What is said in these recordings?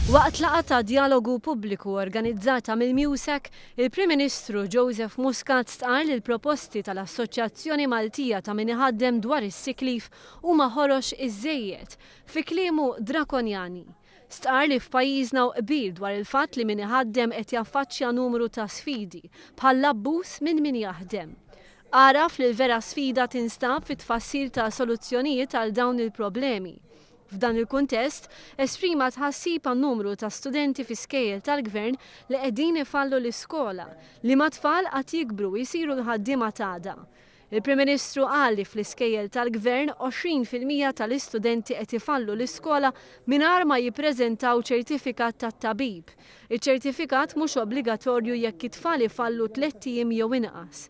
Waqt laqgħa ta' djalogu pubbliku organizzata mill-MUSEC, il-Prim Ministru Joseph Muscat stqarr li l-proposti tal-Assoċjazzjoni Maltija ta' Min Iħaddem dwar is-sick leave huma ħorox iżżejjed, fi kliemu drakonjani. Stqarr li f'pajjiżna hu qbil dwar il-fatt li min iħaddem qed jaffaċċja numru ta' sfidi, bħall-abbuż minn min jaħdem. Għaraf li l-vera sfida tinstab fit-tfassil ta' soluzzjonijiet għal dawn il-problemi. F'dan il-kuntest, esprima tħassib għan-numru ta' studenti fi skejjel tal-Gvern li qegħdin ifallu l-iskola, liema tfal għad jikbru u jsiru l-ħaddiema t'għada. Il-Prim Ministru qal li fl-iskejjel tal-Gvern 20% tal-istudenti qed ifallu l-iskola mingħajr ma jippreżentaw ċertifikat tat-tabib. Iċ-ċertifikat mhux obbligatorju jekk it-tfal ifallu tlett ijiem jew inqas.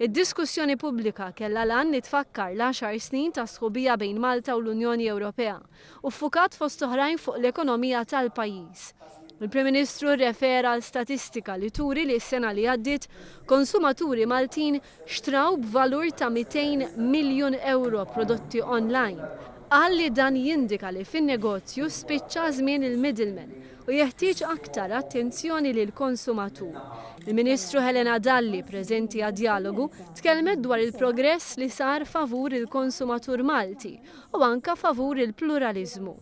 Id-diskussjoni pubblika kellha l-għan li tfakkar l-għaxar snin ta' sħubija bejn Malta u l-Unjoni Ewropea u ffukat fost oħrajn fuq l-ekonomija tal-pajjiż. Il-Prim Ministru rrefera għal statistika li turi li s-sena li għaddiet konsumaturi Maltin xtraw b'valur ta' 200 miljun ewro prodotti online. Qal li dan jindika li fin-negozju spiċċa żmien il-middleman u jeħtieġ aktar attenzjoni lill-konsumatur. Il-Ministru Helena Dalli, preżenti għad-djalogu, tkellmet dwar il-progress li sar favur il-konsumatur Malti u anka favur il-pluraliżmu.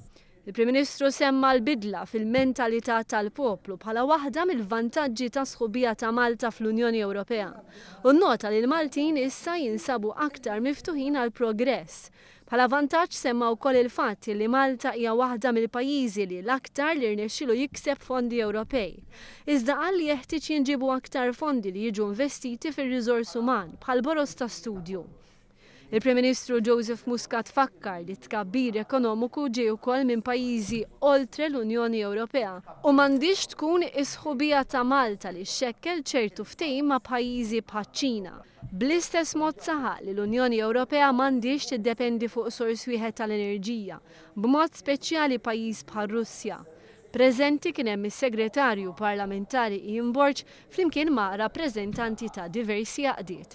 Il-Prim Ministru semma l-bidla fil-mentalità tal-poplu bħala waħda mill-vantaġġi ta' sħubija ta' Malta fl-Unjoni Ewropea u nnota li l-Maltin issa jinsabu aktar miftuħin għall-progress. Bħala vantaġġ semma wkoll il-fatt li Malta hija waħda mill-pajjiżi li l-aktar li rnexxielu jikseb fondi Ewropej. Iżda qal li jeħtieġ jinġiebu aktar fondi li jiġu investiti fir-riżors uman, bħal boroż ta' studju. Il-Prim Ministru Joseph Muscat fakkar li t-tkabbir ekonomiku ġej ukoll minn pajjiżi oltre l-Unjoni Ewropea u m'għandhiex tkun is-sħubija ta' Malta li xxekkel ċertu ftehim ma' pajjiżi bħaċ-Ċina. Bl-istess mod saħaq li l-Unjoni Ewropea m'għandhiex tiddependi fuq sors wieħed tal-enerġija, b'mod speċjali pajjiż bħar-Russja. Preżenti kien hemm is-Segretarju Parlamentari Ian Borg flimkien ma' rappreżentanti ta' diversi għaqdiet.